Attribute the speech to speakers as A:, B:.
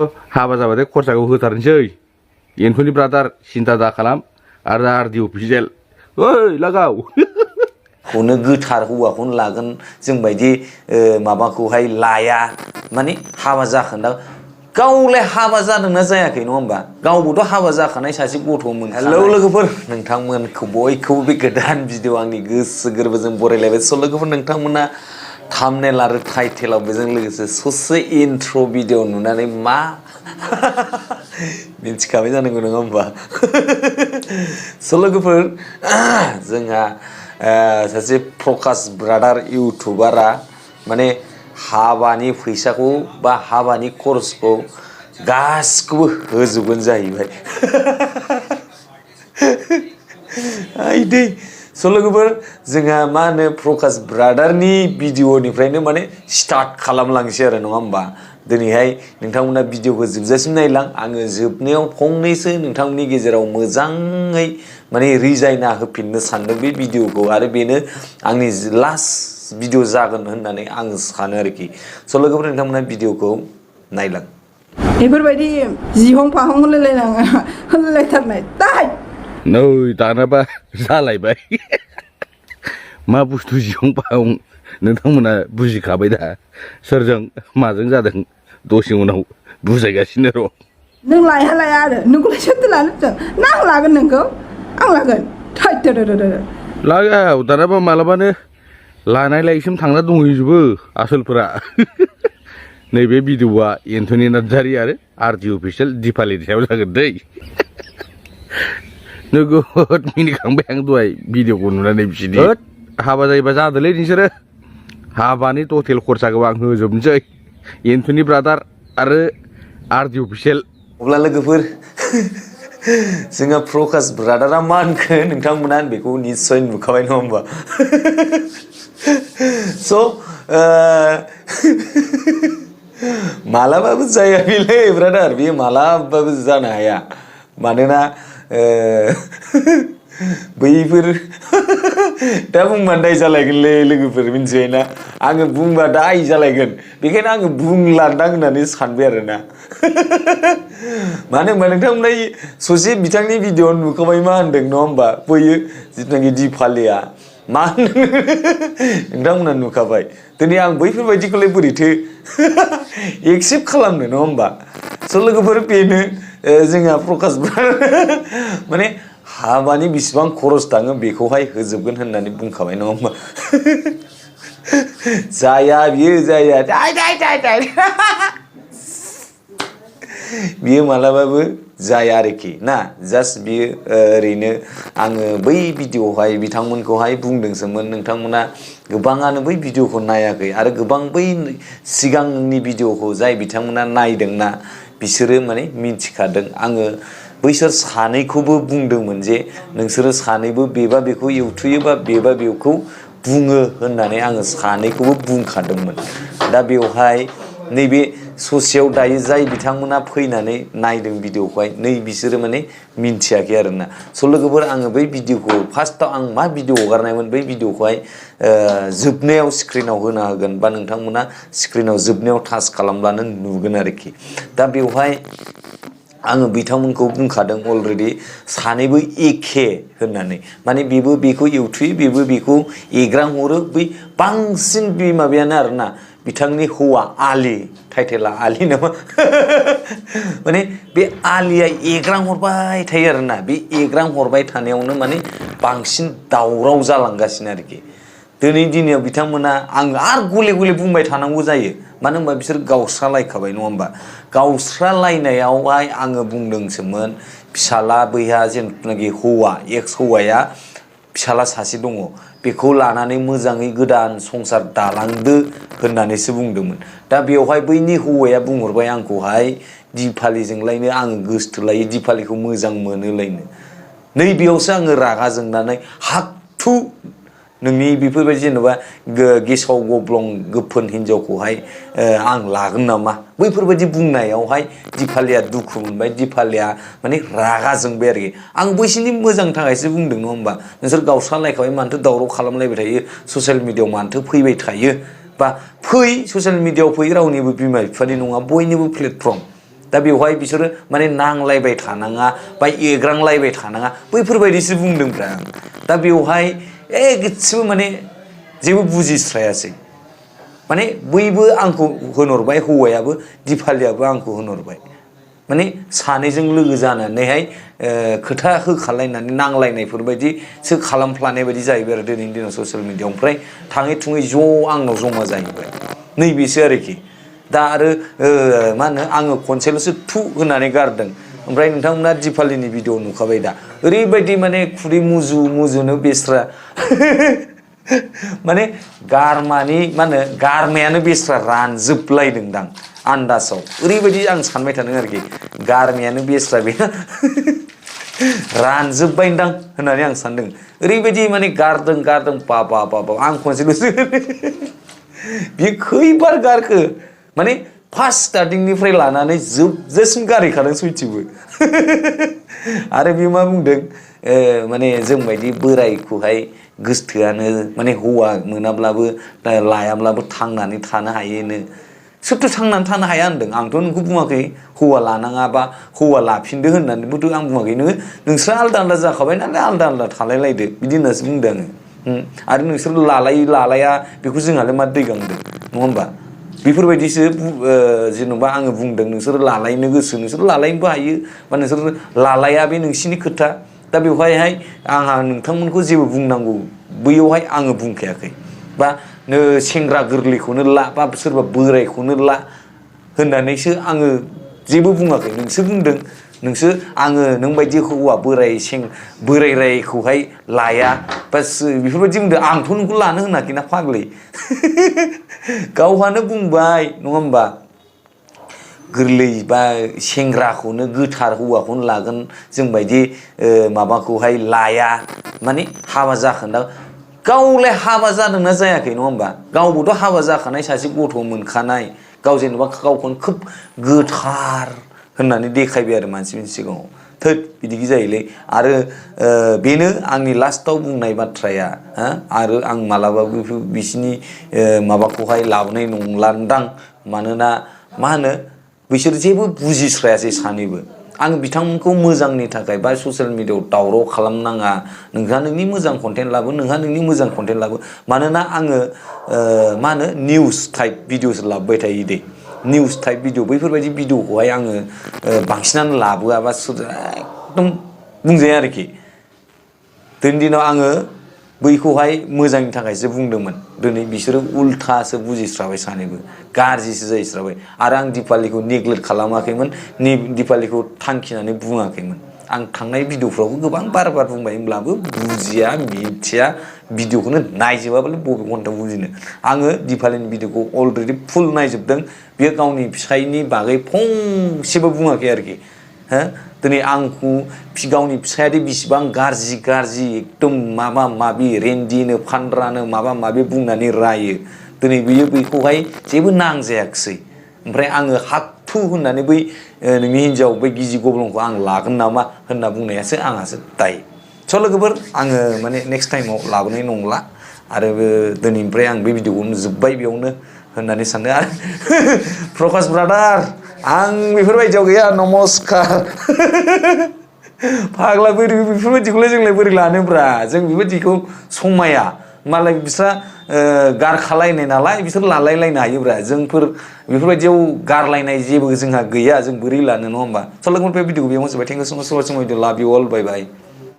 A: हाबा जाबाथाय खरसाखौ होथारनोसै एन्थ'नि ब्रादार सिन्था दा खालाम आरो आरडि अफिसियेल ओइ लागाव
B: खौनो गोथार हौवाखौनो लागोन जों बायदि माबाखौहाय लाया माने हाबा जाखोन्दा गावलाय हाबा जादोंना जायाखै नङा होमबा गावबोथ' हाबा जाखानाय सासे गथ' मोनखानाय हेलौ लोगोफोर नोंथांमोनखौ बयखौबो बे गोदान भिडिअ आंनि गोसो गोरबोजों बरायलायबाय स' लोगोफोर नोंथांमोना थाम्बनेल आरो टाइटेलाव बेजों लोगोसे ससे इन्ट्र' भिडिअ नुनानै मा मिन्थिखाबाय जानांगौ नङा होमबा स' लोगोफोर जोंहा सासे प्रकाश ब्रादार इउटुबारा माने हाबानि फैसाखौ बा हाबानि खरसखौ गासिखौबो होजोबगोन जाहैबाय आइदै स' लोगोफोर जोंहा मा होनो प्रकाश ब्रादारनि भिडिअनिफ्रायनो माने स्टार्ट खालामलांसै आरो नङा होमबा दिनैहाय नोंथांमोना भिडिअखौ जोबजासिम नायलां आङो जोबनायाव फंनैसो नोंथांमोननि गेजेराव मोजाङै माने रिजायना होफिननो सानदों बे भिडिअखौ आरो बेनो आंनि लास्ट भिडिअ जागोन होननानै आं सानो आरोखि स' लोगोफोर नोंथांमोना भिडिअखौ नायलां
C: बेफोरबायदि जिहं फाहं होलायलायथारनाय दाय
A: नै दानाबा जालायबाय मा बुस्थु जिहं फाहं नोंथांमोना बुजिखाबाय दा सोरजों माजों जादों दसे उनाव बुजायगासिनो र'
C: नों लाया लाया आरो नोंखौलाय सोरथो लानो ना आं लागोन नोंखौ आं लागोन
A: लागाव दानाबा मालाबानो लानायलायसिम थांना दंहैजोबो आसोलफोरा नैबे भिडिअआ एन्थ'नि नार्जारि आरो आरडि अफिसियेल दिपालिनि सायाव जागोन दै नोगोद मिनिखांबाय आं दहाय भिडिअखौ नुनानै बिसिनि हाबा जायोबा जादोलै नोंसोरो हाबानि टटेल खरसाखौ आं होजोबनोसै एन्थ'नि ब्रादार आरो आरडि अफिसियेल
B: अब्ला लोगोफोर जोंहा प्रकाश ब्रादारा मा होनखो नोंथांमोना बेखौ निस्सय नुखाबाय नङा होमबा स' मालाबाबो जाया बेलै ब्रादार बेयो मालाबाबो जानो हाया मानोना बैफोर दा बुंबा दाय जालायगोनलै लोगोफोर मिन्थिबाय ना आङो बुंबा दाय जालायगोन बेखायनो आङो बुंलांदां होननानै सानबाय आरोना मानो होनबा नोंथांमोना ससे बिथांनि भिडिअ नुखाबाय मा होनदों नङा होमबा बैयो जिथुनाखि दिपालिया मा होनदों नोंथांमोना नुखाबाय दिनै आं बैफोरबायदिखौलाय बोरैथो एक्सेप्ट खालामनो नङा होमबा स' लोगोफोर बेनो जोंहा प्रकाश माने हाबानि बिसिबां खरस थाङो बेखौहाय होजोबगोन होननानै बुंखाबाय नङा होमबा जाया बियो जाया बियो मालाबाबो जाया आरोखि ना जास्ट बियो ओरैनो आङो बै भिडिअआवहाय बिथांमोनखौहाय बुंदोंसोमोन नोंथांमोना गोबाङानो बै भिडिअखौ नायाखै आरो गोबां बै सिगांनि भिडिअखौ जाय बिथांमोना नायदोंना बिसोरो माने मिन्थिखादों आङो बैसोर सानैखौबो बुंदोंमोन जे नोंसोरो सानैबो बेबा बेखौ एवथुयो बा बेबा बेखौ बुङो होननानै आङो सानैखौबो बुंखादोंमोन दा बेवहाय नैबे ससेयाव दायो जाय बिथांमोना फैनानै नायदों भिडिअखौहाय नै बिसोरो माने मिन्थियाखै आरोना स' लोगोफोर आङो बै भिडिअखौ फार्स्टआव आं मा भिडिअ हगारनायमोन बै भिडिअखौहाय जोबनायाव स्क्रिनाव होना होगोन बा नोंथांमोना स्क्रिनाव जोबनायाव टाच खालामब्लानो नुगोन आरोखि दा बेवहाय आङो बिथांमोनखौ बुंखादों अलरेडि सानैबो एखे होननानै माने बेबो बेखौ एवथुयो बेबो बेखौ एग्रांहरो बै बांसिन बे माबायानो आरोना बिथांनि हौवा आलि टाइटेला आलि नामा माने बे आलिया एग्रांहरबाय थायो आरोना बे एग्रांहरबाय थानायावनो माने बांसिन दावराव जालांगासिनो आरोखि दिनैयाव बिथांमोना आं आरो गले गले बुंबाय थानांगौ जायो मानो होनबा बिसोर गावस्रालायखाबाय नङा होमबा गावस्रालायनायावहाय आङो बुंदोंसोमोन फिसाला बैहा जेनाखि हौवा एक्स हौवाया फिसाला सासे दङ बेखौ लानानै मोजाङै गोदान संसार दालांदो होननानैसो बुंदोंमोन दा बेवहाय बैनि हौवाया बुंहरबाय आंखौहाय दिपालिजोंलायनो आङो गोसथोलायो दिपालिखौ मोजां मोनोलायनो नैबेयावसो आङो रागा जोंनानै हागथु नोंनि बेफोरबायदि जेनेबा गेसाव गब्लं गोफोन हिनजावखौहाय आं लागोन नामा बैफोरबायदि बुंनायावहाय दिपालिया दुखु मोनबाय दिपालिया माने रागा जोंबाय आरोखि आं बैसोरनि मोजां थाखायसो बुंदों नङा होमबा नोंसोर गावस्रालायखाबाय मानोथो दावराव खालामलायबाय थायो ससियेल मिडियाआव मानोथो फैबाय थायो बा फै ससियेल मिडियाआव फै रावनिबो बिमा बिफानि नङा बयनिबो प्लेटफर्म दा बेवहाय बिसोरो माने नांलायबाय थानाङा बा एग्रांलायबाय थानाङा बैफोरबायदिसो बुंदोंब्रा आं दा बेवहाय गासिबो माने जेबो बुजिस्रायासै माने बैबो आंखौ होनहरबाय हौवायाबो दिपालियाबो आंखौ होनहरबाय माने सानैजों लोगो जानानैहाय खोथा होखालायनानै नांलायनायफोरबायदिसो खालामफ्लानाय बायदि जाहैबाय आरो दिनैनि दिनाव ससियेल मिडियाआव ओमफ्राय थाङै थुङै ज' आंनाव जमा जाहैबाय नैबेसो आरोखि दा आरो मा होनो आङो खनसेल'सो थु होनानै गारदों ओमफ्राय नोंथांमोना दिपालिनि भिडिअ नुखाबाय दा ओरैबायदि माने खुदै मुजु मुजुनो बेस्रा माने गारमानि मा होनो गारमायानो बेस्रा रानजोबलायदोंदां आन्दासाव ओरैबायदि आं सानबाय थादों आरोखि गारमायानो बेस्रा बे रानजोबबायदां होननानै आं सानदों ओरैबायदि माने गारदों बाबा आं खनसेल'सो बियो खैबार गारखो माने फार्स्ट स्टार्टिंनिफ्राय लानानै जोबजासिम गारहैखादों सयथिबो आरो बियो मा बुंदों माने जोंबायदि बोरायखौहाय गोसथोआनो माने हौवा मोनाब्लाबो लायाब्लाबो थांनानै थानो हायोनो सोरथ' थांनानै थानो हाया होनदों आंथ' नोंखौ बुङाखै हौवा लानाङा बा हौवा लाफिनदो होननानैबोथ' आं बुङाखै नोंस्रा आलदा आलदा जाखाबाय नालाय आलदा आलदा थालायलायदो बिदि होननासो बुंदों आङो आरो नोंसोर लालाया बेखौ जोंहालाय मा दै गांदों नङा होमबा बेफोरबायदिसो जेन'बा आङो बुंदों नोंसोर लालायनो गोसो नोंसोर लालायनोबो हायो बा नोंसोर लालाया बे नोंसिनि खोथा दा बेवहायहाय आंहा नोंथांमोनखौ जेबो बुंनांगौ बैयावहाय आङो बुंखायाखै बा सेंग्रा गोरलैखौनो ला बा सोरबा बोरायखौनो ला होननानैसो आङो जेबो बुङाखै नोंसो बुंदों नोंसो आङो नोंबायदि हौवा बोरायखौहाय लाया बास बेफोरबायदि बुंदों आंथ' नोंखौ लानो होनाखैना फाग्लि गावहानो बुंबाय नङा होमबा गोरलै बा सेंग्राखौनो गोथार हौवाखौनो लागोन जोंबायदि माबाखौहाय लाया माने हाबा जाखोन्दा गावलाय हाबा जादोंना जायाखै नङा होमबा गावबोथ' हाबा जाखानाय सासे गथ' मोनखानाय गाव जेनेबा गावखौनो खोब गोथार होननानै देखायबाय आरो मानसिनि सिगाङाव थोद बिदि जायोलै आरो बेनो आंनि लास्टाव बुंनाय बाथ्राया आरो आं मालाबाबो बिसिनि माबाखौहाय लाबोनाय नंलादां मानोना मा होनो बिसोर जेबो बुजिस्रायासै सानैबो आं बिथांमोनखौ मोजांनि थाखाय बा ससियेल मिडियाआव दावराव खालामनाङा नोंहा नोंनि मोजां कन्टेन्ट लाबो नोंहा नोंनि मोजां कन्टेन्ट लाबो मानोना आङो मा होनो निउस टाइप भिडिअ'सो लाबोबाय थायो दे निउस टाइप भिडिअ बैफोरबायदि भिडिअखौहाय आङो बांसिनानो लाबोआ बा एकदम बुंजाया आरोखि दिनैनि दिनाव आङो बैखौहाय मोजांनि थाखायसो बुंदोंमोन दिनै बिसोरो उल्थासो बुजिस्राबाय सानैबो गाज्रिसो जाहैस्राबाय आरो आं दिपालिखौ नेग्लेक्ट खालामाखैमोन दिपालिखौ थांखिनानै बुङाखैमोन आं थांनाय भिडिअफ्रावबो गोबां बार बुंबाय होनब्लाबो बुजिया मिथिया भिडिअखौनो नायजोबाबालाय बबे घन्टायाव बुजिनो आङो दिपालिनि भिडिअखौ अलरेडि फुल नायजोबदों बियो गावनि फिसायनि बागै फंसेबो बुङाखै आरोखि दिनै आंखौ गावनि फिसायादि बिसिबां गाज्रि एकदम माबा माबि रेन्दिनो फानद्रानो माबा माबि बुंनानै रायो दिनै बियो बैखौहाय जेबो नांजायाखिसै ओमफ्राय आङो हाथु होननानै बै नोंनि हिन्जाव बै गिजि गब्लंखौ आं लागोन नामा होनना बुंनायासो आंहासो दाय स' लोगोफोर आङो माने नेक्स्ट टाइमाव लाबोनाय नंला आरो दिनैनिफ्राय आं बे भिडिअखौ जोब्बाय बेयावनो होननानै सानदों आरो प्रकाश ब्रादार आं बेफोरबायदियाव गैया नमस्कार फाग्ला बोरै बेफोरबायदिखौलाय जोंलाय बोरै लानोब्रा जों बेबायदिखौ समाया मालाय बिस्रा गारखालायनाय नालाय बिसोर लालायलायनो हायोब्रा जोंफोर बेफोरबायदियाव गारलायनाय जेबो जोंहा गैया जों बोरै लानो नङा होमबा स' लोगोफोर बे भिडिअखौ बेयावनो जोब्बाय थेंक इउ सो माच फर वाचिं माय भिडिअ लाभ इउ अल बाय बाय